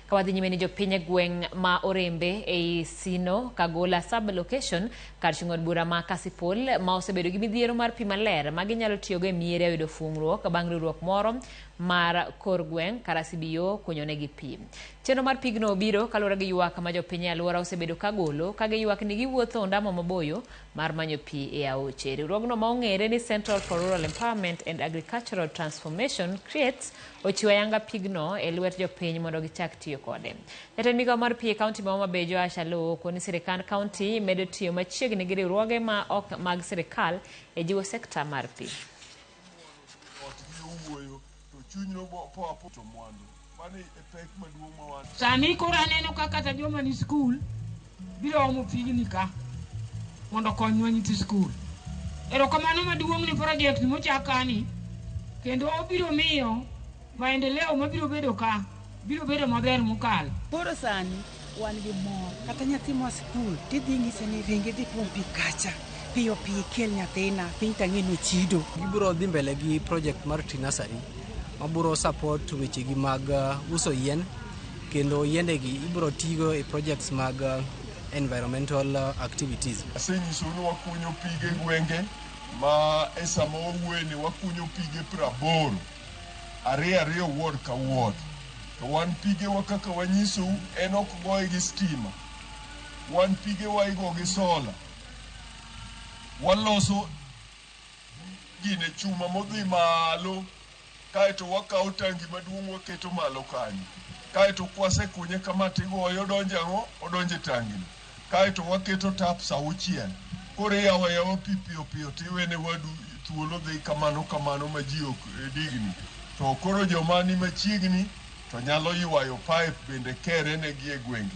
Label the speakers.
Speaker 1: Ka wadhi nyime ni jopiny e gweng' ma Orembe ei Sino Kagola sub-location kar chung' od bura ma Kasipul ma osebedo gi midhiero mar pi maler ma ginyalo tiyogo e miere oyudo fung'ruok bang' riwruok moro mar kor gweng' kara CBO kunyonegi pi. Chenro mar pigno obiro kaluwore gi ywak ma jopiny e alwora osebedo ka golo ka giywak ni giwuotho ondamo maboyo mar manyo pi e aoche. Riwruogno ma ong'ere ni Central for Rural Empowerment and Agricultural Transformation CREATES ochiwo ayanga pigno e lwet jopiny mondo gichak tiyo kode. Jatend migao mar pi e kaunti ma Homa Bay Joash Aloo okoni sirikand kaunti medo tiyo machiegni gi riwruoge ma ok mag sirikal e jiwo sekta mar pi.
Speaker 2: Sani koro aneno ka kata joma ni skul biro omo pigni ka mondo okonywa nyithi skul. Erokamano maduong' ni project mochak kani kendo obiro miyo maendeleo mabiro bedo ka biro bedo maber mokalo.
Speaker 3: Koro sani wan gi mor kata nyathi moa skul tidhi ng'ise ni ring idhi tuom pi kacha piyo piyo ikel nyathina piny tang'e nochido.
Speaker 4: Gibiro dhi mbele gi project mar tree nursery mabiro support wechegi mag uso yien kendo yiendegi ibiro tigo e projects mag environmental activities.
Speaker 5: Asenyisou ni wakunyo pige gwenge ma e sama wawuoyeni wakunyo pige 80 ariyo ariyo ward ka ward. To wan pigewa kaka wanyisou en ok goye gi stima. Wan pigewa igo gi sola. Waloso gine chuma modhi malo kaeto wakawo tangi maduong' waketo malo kanyo. Kaeto kwasekunye kama tigoye odonjo ang'o? Odonjo e tangino. Kaeto waketo taps auchiel. Koro iyawo ayawa pi piyo piyo tiwene wadu thuolo dhi kamano kamano ma ji ok digni. To koro joma ni machiegni to nyalo ywayo pipe bende kere negi e gwenge.